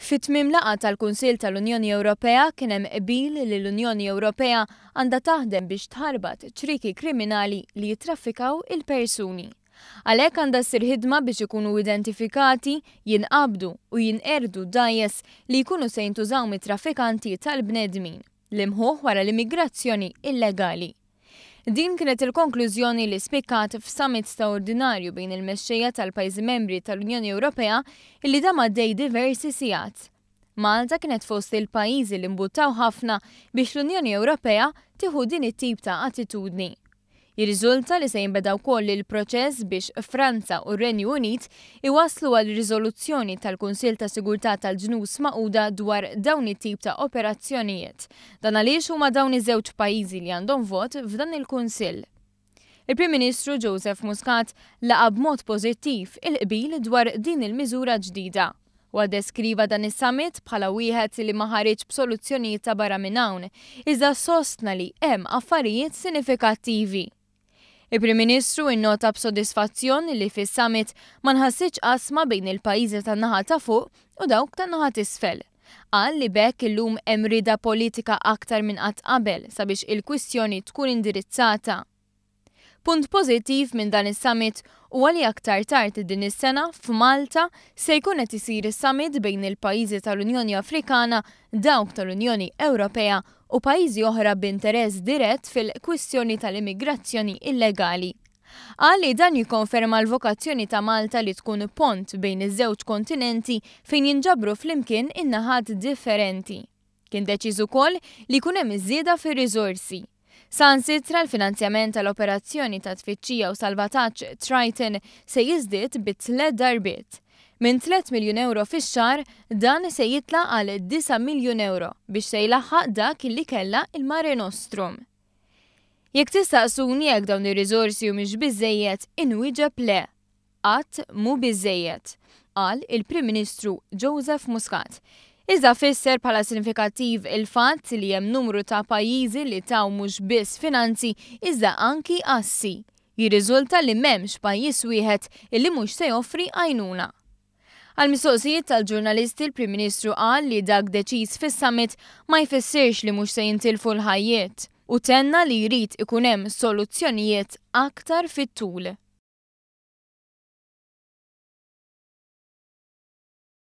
Fi tmiem laqgħa tal-Kunsill tal-Unjoni Ewropea kien hemm qbil li l-Unjoni Ewropea għandha taħdem biex tħarbat ċrieki kriminali li jittraffikaw il-persuni. Għalhekk għandha ssir ħidma biex ikunu identifikati, jinqabdu u jinqerdu dgħajjes li jkunu se jintużaw mit-traffikanti tal-bnedmin, l-imħuħ wara l-immigrazzjoni illegali. Din kienet il-konklużjoni li spikkat f'summit straordinarju bejn il-mexxejja tal-pajjiżi membri tal-Unjoni Ewropea illi dam għaddej diversi sigħat. Malta kienet fost il-pajjiżi li mbuttaw ħafna biex l-Unjoni Ewropea tieħu din it-tip ta' attitudni. Jirriżulta li se jinbeda wkoll il-proċess biex Franza u r-Renju Unit iwasslu għal riżoluzzjoni tal-Kunsill ta' Sigurtà tal-Ġnus Magħquda dwar dawn it-tip ta' operazzjonijiet. Dan għaliex huma dawn iż-żewġ pajjiżi li għandhom vot f'dan il-Kunsill. Il-Prim Ministru Joseph Muscat laqa' b'mod pożittiv il-qbil dwar din il-miżura ġdida. Huwa ddeskriva dan is-summit bħala wieħed li ma ħariġx b'soluzzjonijiet ta' barra minn hawn, iżda sostna li hemm affarijiet sinifikattivi. Il-Prim Ministru innota b'sodisfazzjon li fis-summit ma nħassitx qasma bejn il-pajjiżi tan-naħa ta' fuq u dawk tan-naħa t'isfel. Qal li b'hekk illum hemm rieda politika aktar minn qatt qabel sabiex il-kwistjoni tkun indirizzata. Punt pożittiv minn dan is-summit huwa li aktar tard din is-sena f'Malta se jkun qed isir summit bejn il-pajjiżi tal-Unjoni Afrikana, dawk tal-Unjoni Ewropea u pajjiżi oħra b'interess dirett fil-kwistjoni tal-immigrazzjoni illegali. Qal li dan jikkonferma l-vokazzjoni ta' Malta li tkun pont bejn iż-żewġ kontinenti fejn jinġabru flimkien in-naħat differenti. Kien deċiż ukoll li jkun hemm żieda fir-riżorsi. Saħansitra l-finanzjament tal-operazzjoni ta' tfittxija u salvataġġ Triton se jiżdied bi tlett darbiet. Minn tlett miljun ewro fix-xahar, dan se jitla' għal disa' miljun ewro biex se jlaħħaq dak li kellha il-Mare Nostrum. Jekk tistaqsuni jekk dawn ir-riżorsi humiex biżżejjed, inwieġeb le. Qatt mhu biżżejjed, qal il-Prim Ministru Joseph Muscat. Iżda fisser bħala sinifikattiv il-fatt li hemm numru ta' pajjiżi li taw mhux biss finanzi iżda anki assi. Jirriżulta li m'hemmx pajjiż wieħed illi mhux se joffri għajnuna. Għall-mistoqsijiet tal-ġurnalisti l-Prim Ministru qal li dak deċiż fis-summit ma jfissirx li mhux se jintilfu l-ħajjiet u tenna li jrid ikun hemm soluzzjonijiet aktar fit-tul.